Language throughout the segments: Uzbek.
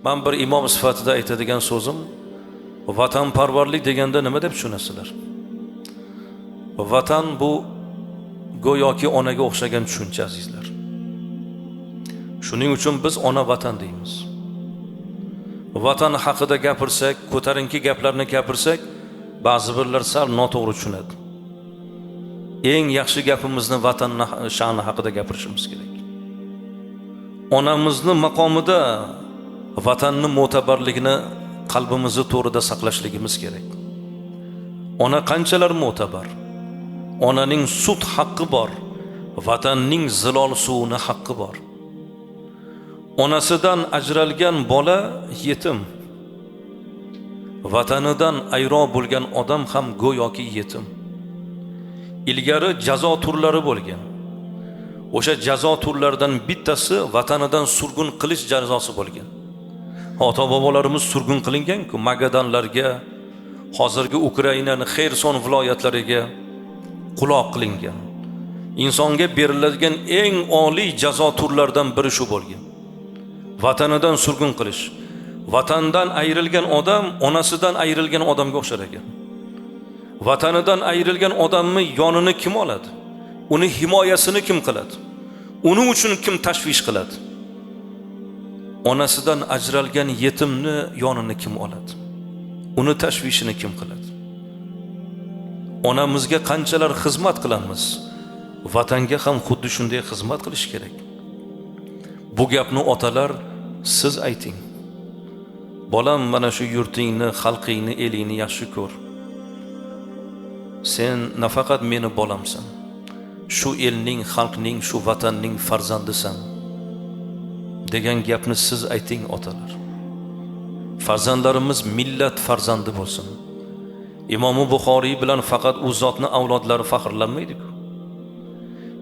Man bir imom sifatida aytadigan so'zim, vatanparvarlik deganda nima deb tushunasizlar? Vatan bu go'yoki onaga o'xshagan tushuncha, azizlar. Shuning uchun biz ona vatan deymiz. Vatan haqida gapirsak, ko'tarinki gaplarni gapirsak, ba'zi birlar sal noto'g'ri tushunadi. Eng yaxshi gapimizni vatanni sha'ni haqida gapirishimiz kerak. Onamizni maqomida vatanni mo'tabarligini qalbimizni to'g'rida saqlashligimiz kerak. Ona qanchalar mo'tabar? Onaning sut haqqi bor, vatanning zilol suvini haqqi bor. Onasidan ajralgan bola yetim. Vatanidan ayro bo'lgan odam ham go'yoki yetim. Ilgari jazo turlari bo'lgan. O'sha jazo turlaridan bittasi vatanidan surgun qilish jazosi bo'lgan. Ota-bobolarimiz surgun qilingan-ku Magadanlarga, hozirgi Ukrainaning Xerson viloyatlariga quloq qilingan. Insonga beriladigan eng oliy jazo turlaridan biri shu bo'lgan. Vatanidan surgun qilish. Vatandan ayrilgan odam onasidan ayrilgan odamga o'xshar ekan. Vatanidan ayrilgan odamni yonini kim oladi? Uni himoyasini kim qiladi? Uning uchun kim tashvish qiladi? Onasidan ajralgan yetimni yonini kim oladi? Uni tashvishini kim qiladi? Onamizga qanchalar xizmat qilamiz, vatanga ham xuddi shunday xizmat qilish kerak. Bu gapni otalar siz ayting. Bolam, mana shu yurtingni, xalqingni, elingni yaxshi ko'r. Sen nafaqat meni bolamsan, shu elning, xalqning, shu vatanning farzandisan degan gapni siz ayting otalar. Farzandlarimiz millat farzandi bo'lsin. Imomi Buxoriy bilan faqat u zotni avlodlari faxrlanmaydi-ku.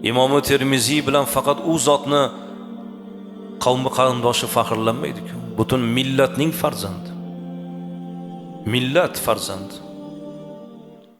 Imomi Termiziy bilan faqat u zotni qavmi qarindoshi faxrlanmaydi-ku. Butun millatning farzandi. Millat farzandi.